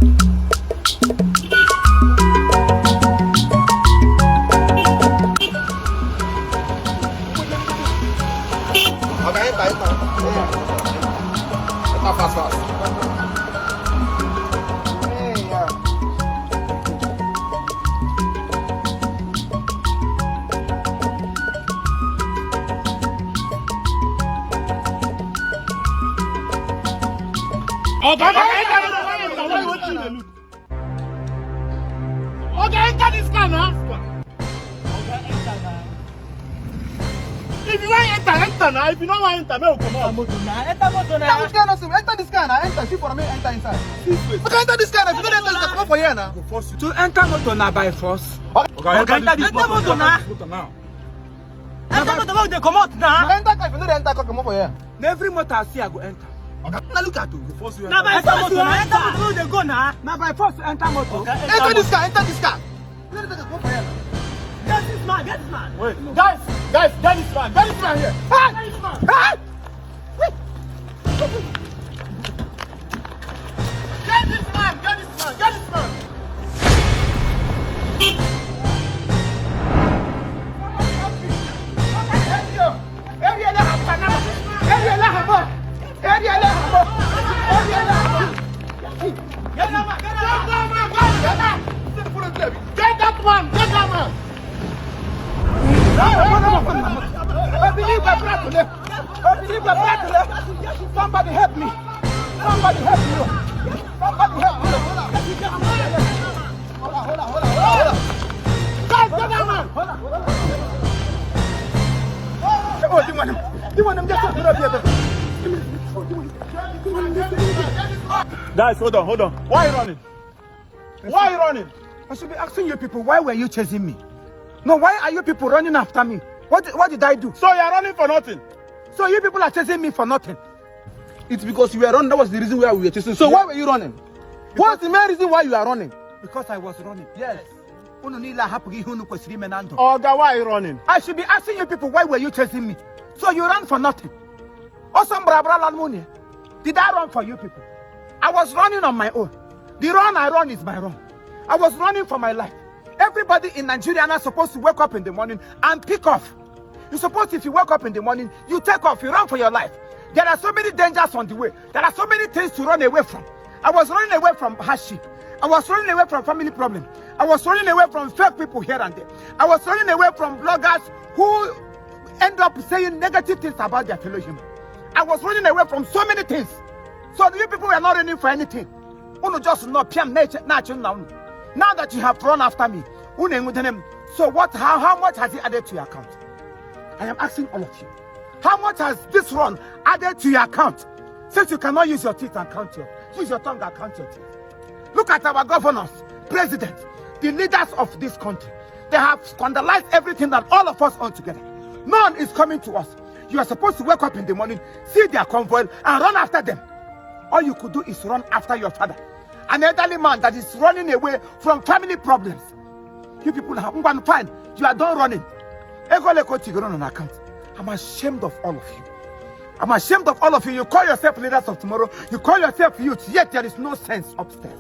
Oga, enter, enter. Enter fast, fast. Hey, yeah. Oga, enter this car now. Wetin you dey look? Oga, enter this car now. Oga, enter na. If you wan enter, enter now. If you no wan enter, make we comot. Enter motor na. Enter motor na. Enter which kind of thing? Enter this car now. Enter. See for me, enter inside. Okay, enter this car now. If you don't enter this car, come up for here now. To enter motor na by force. Oga, enter this Enter motor na. now. Enter motor make we dey comot na. Enter car. If you don't enter car, come up for here. Na every motor I see, I go enter. Now look at you. Na by force to enter motor make we dey go na. Na by force to enter motor. Enter this car. Enter this car. If you don't enter car, come up for here now. Get this man, get this man. Wait, guys, guys, get this man, get this man here. Hey! Get this man. Hey! Get this man, get this man, get this man. Get that man, get that man. Get that man, get that man. Get that man. Somebody help me! Somebody help me! Somebody help me! Hold on, hold on, hold on, hold on. Guys, get that man. Oh, the one, the one, I'm just talking up here. Guys, hold on, hold on. Why are you running? Why are you running? I should be asking you people, why were you chasing me? No, why are you people running after me? What did I do? So you are running for nothing. So you people are chasing me for nothing. It's because you were running. That was the reason why we were chasing. So why were you running? What's the main reason why you are running? Because I was running. Yes. Unu niile ahapụghị ihe unu kwesịrị ime na ndụ. Oga, why are you running? I should be asking you people, why were you chasing me? So you ran for nothing. Also, did I run for you people? I was running on my own. The run I run is my run. I was running for my life. Everybody in Nigeria are supposed to wake up in the morning and pick off. You're supposed, if you wake up in the morning, you take off, you run for your life. There are so many dangers on the way. There are so many things to run away from. I was running away from hardship. I was running away from family problem. I was running away from fake people here and there. I was running away from bloggers who end up saying negative things about their fellow human. I was running away from so many things. So you people were not running for anything. Unu just know piam na na unu. Now that you have run after me, unu enwudene m. So what? How much has it added to your account? I am asking all of you. How much has this run added to your account? Since you cannot use your teeth and count your, use your tongue and count your teeth. Look at our governors, presidents, the leaders of this country. They have scandalized everything that all of us own together. None is coming to us. You are supposed to wake up in the morning, see their convoy, and run after them. All you could do is run after your father, an elderly man that is running away from family problems. You people have one fine. You are done running. Ego ole ka o tigoro on account. I'm ashamed of all of you. I'm ashamed of all of you. You call yourself leaders of tomorrow. You call yourself youth, yet there is no sense upstairs.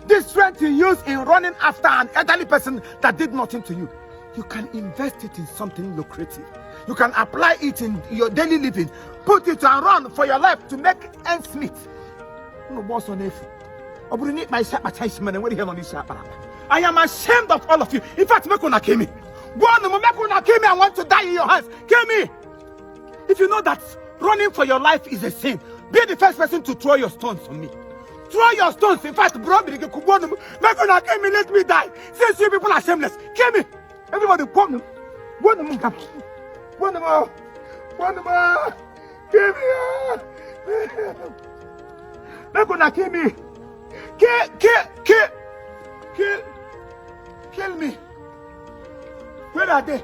This strength you use in running after an elderly person that did nothing to you, you can invest it in something lucrative. You can apply it in your daily living. Put it and run for your life to make ends meet. Unu gba ọsọ n'efu. Ọ bụrụ na ịkpa isi akpacha isi mana enwere ihe nọ n'isi akpara akpa. I am ashamed of all of you. In fact, make una kill me. Go on, make una kill me. I want to die in your hands. Kill me. If you know that running for your life is a sin, be the first person to throw your stones on me. Throw your stones. In fact, bro, make una kill me, let me die. Since you people are shameless, kill me. Everybody, go on. Go on, go on, go on, kill me. Make una kill me. Kill, kill, kill, kill, kill me. Where are they?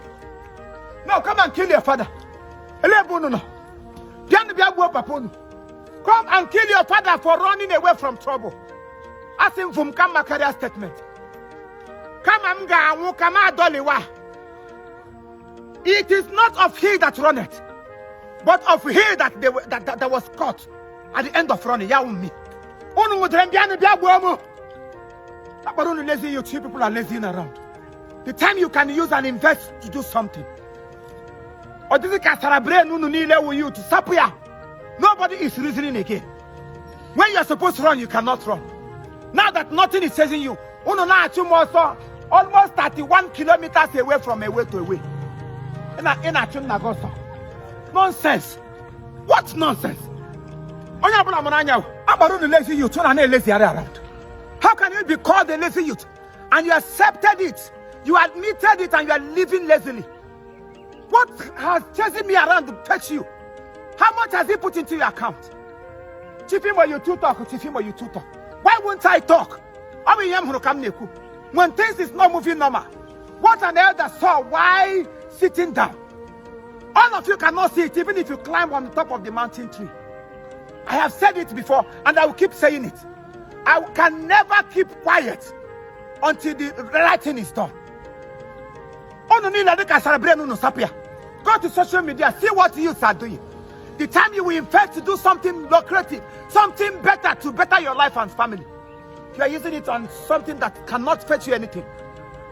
No, come and kill your father. Ele no. Bịanụ bịa gbuo papa unu. Come and kill your father for running away from trouble. Asị m fụ m kama karịa statement. Kama m ga-anwụ ka m adọliwa. It is not of he that runneth, but of he that, they, were- that, that, that was caught at the end of running. Ya wụ me. Unu nwụdere m, bịanụ bịa gbuo m. Akpọrọ unu lazy youth, you people are lazying around. The time you can use and invest to do something. Ọ dịzị ka sara brain unu niile wụ youth, sapụ ya. Nobody is reasoning again. When you are supposed to run, you cannot run. Now that nothing is chasing you, unu na-achụ m ọsọ almost 31 kilometers away from away to away. Ị na-achụ nna gị ọsọ. Nonsense. What nonsense? Onye ọbụla mụrụ anya o, akpọrọ unu lazy youth, unu na-elezigharị around. How can you be called a lazy youth and you accepted it, you admitted it, and you are living lazily? What has chasing me around to fetch you? How much has he put into your account? Chief Imo, you too talk. Chief Imo, you too talk. Why won't I talk? Ọ bụ ihe m hụrụ ka m na-ekwu. When things is not moving normal, what an elder saw while sitting down, all of you cannot see it, even if you climb on the top of the mountain tree. I have said it before, and I will keep saying it. I can never keep quiet until the right thing is done. Unu niile dịka sara brain unu, sapụ ya. Go to social media, see what youths are doing. The time you will invest to do something lucrative, something better to better your life and family, you are using it on something that cannot fetch you anything.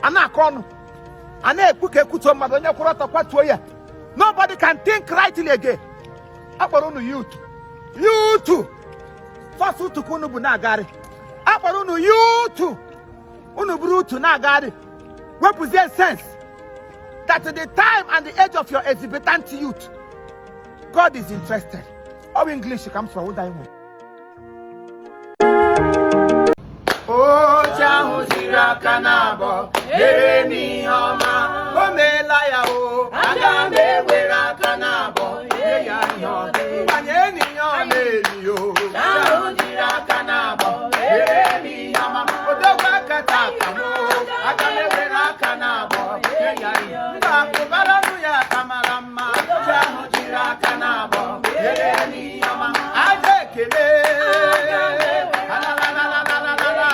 A na-akọ ọnụ, a na-ekwu ka ekwutuo mmadụ, onye kwụrụ ọtọ kwatuo ya. Nobody can think rightly again. Akpọrọ unu youth, youth, sọsọ utu ka unu bụ na-agagharị. Akpọrọ unu youth, unu buru utu na-agagharị, wepụzie sense that the time and the age of your exuberant youth, God is interested. Ọ bụ English ka m sọrọ ụda inwe. Oche ahụ jiri aka na-abọ mere m ihe ọma, o meela ya o. Aga m ewere aka na-abọ nye ya ihe ọ gbanye n'ihe ọ na-eri o. Ahụ jiri aka na-abọ mere m ihe ọma, odogwu aka taa m o. Aga m ewere aka na-abọ nye ya ihe mba akụbaranụ ya aka mara mma. Oche ahụ jiri aka na-abọ mere m ihe ọma, aja ekele. Alalalalala.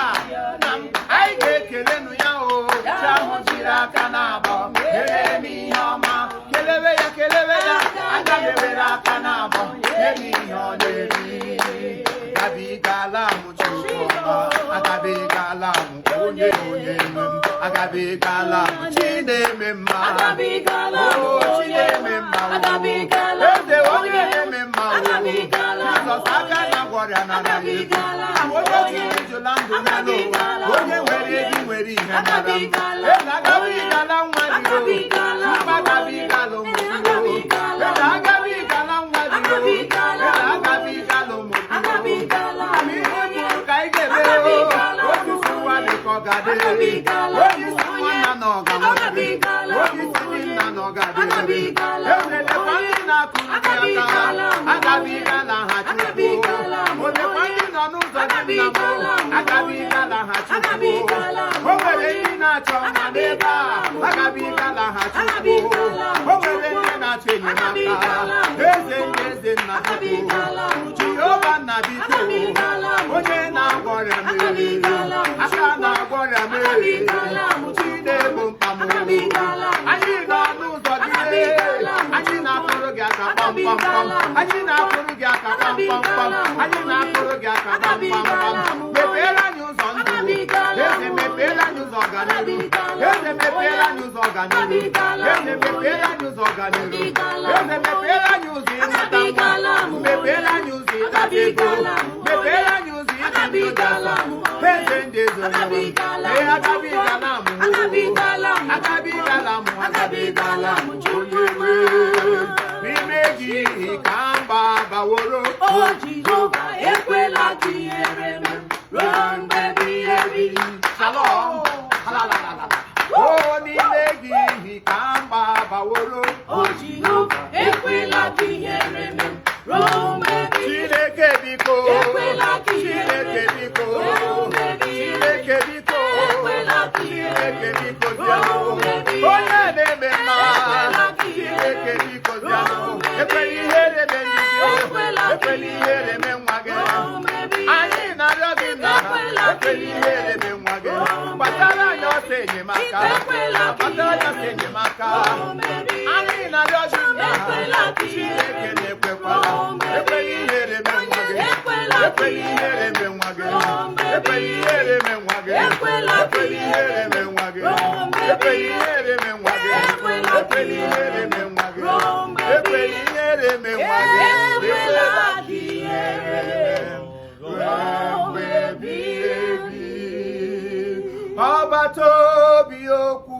Nna m, anyị ga-ekelenụ ya o. Chi ahụ jiri aka na-abọ mere m ihe ọma, kelewe ya, kelewe ya. Aga m ewere aka na-abọ nye m ihe ọ na-eri. Agabigala m, Chukwu ọma, agabigala m, onye nwe m, agabigala m, Chi na-eme mma. Agabigala m, O Chi na-eme mma o. Agabigala m, Eze onye na-eme mma o. Agabigala m, Jizọs aka na-agwọ ọrịa na Agabigala m, onye jiri ejula ndụ n'elu ụwa, onye nwere gị nwere ihe mara mma. Agabigala m, Eze agabigala nwa gị o. Agabigala m, Mba, agabigala ụmụ gị o. Agabigala m, Eze agabigala nwa gị o. Agabigala Eze m, agabigala ụmụ gị o. Agabigala m, Ihe kwuru ka anyị ga-eme o. Agabigala m, Osisi nwa dị ka ọ ga-adị. Agabigala m, Onye isi nwa nna na ọ ga-anwụrịrị. Agabigala m, Onye isi ndị nna na ọ ga-adịrịrị. Agabigala m, Eze, lekwa ndị na-akụrụ gị aka. Agabigala m, Agabigala ha, Chukwu. Agabigala m, Olekwa ndị nọ n'ụzọ dị nna m. Agabigala m, Agabigala ha, Chukwu. Agabigala m, O nwere ndị na-achọ mma n'ebe a. Agabigala ha, Chukwu. Agabigala m, O nwere ndị na-achọ enyemaka. Agabigala m, Eze ndị eze, nna, Chukwu. Agabigala m, Jehova nna, biko. Agabigala m, Onye na-agwọ ọrịa mmiri. Agabigala m, Aka na-agwọ ọrịa mmiri. Agabigala m, Chi na-egbo mkpa m. Agabigala m, Anyị nọ n'ụzọ gị. Agabigala m, Anyị na-akụrụ gị aka kpọm kpọm kpọm. Anyị na-akụrụ gị aka kpọm kpọm kpọm. Anyị na-akụrụ gị aka kpọm kpọm kpọm. Mepeere anyị ụzọ ndụ. Eze, mepeere anyị ụzọ ọganiru. Eze, mepeere anyị ụzọ ọganiru. Eze, mepeere anyị ụzọ ọganiru. Eze, mepeere anyị ụzọ ịnata nwa. Mepeere anyị ụzọ ịtata ego. Mepeere anyị ụzọ ịdị ndụ dị asọ. Eze ndị eze, onye nwe m. Ee, agabigala m. Agabigala m. Agabigala m, agabigala m, onye nwe n'ime gị ka mba baworo. O Jehova, ekwela ka ihere m ruo mgbe ebighị ebi. Shalom. Alalalala. O n'ime gị ka mba baworo. O Jehova, ekwela ka ihere m ruo mgbe ebighị. Chineke biko. Ekwela ka ihere Chineke biko. ruo mgbe ebighị ebi. Chineke biko. Ekwela ka ihere Chineke biko ruo zianụ. mgbe ebighị ebi. Onye na-eme mma. Ekwela ka ihere Chineke biko zianụ. ruo mgbe Ekwela ebighị ihere mee ndị gị. Ekwela ka Ekwela ihere mee nwa gị. ruo mgbe ebighị ebi. Anyị na-arịọ gị nna. Ekwela ka Ekwela ihere mee nwa gị. Kpatara anyị ọsọ enyemaka. Ekwela ka Kpatara anyị ọsọ enyemaka. ruo mgbe ebighị ebi. Anyị na-arịọ gị nna. Ekwela ka ihere Chineke na-ekwekwala. ruo mgbe Ekwela ihere mee nwa gị. Ekwela ka ka Ekwela ihere mee nwa gị. Ekwela ihere mee nwa gị. Ekwela ka Ekwela ihere mee nwa gị. ruo mgbe Ekwela ihere mee nwa gị. Ekwela ka Ekwela ihere mee nwa gị. ruo mgbe Ekwela ihere mee nwa gị. Ekwela ka ihere Ruo mgbe ebighị ebi. Ọbata obi okwu.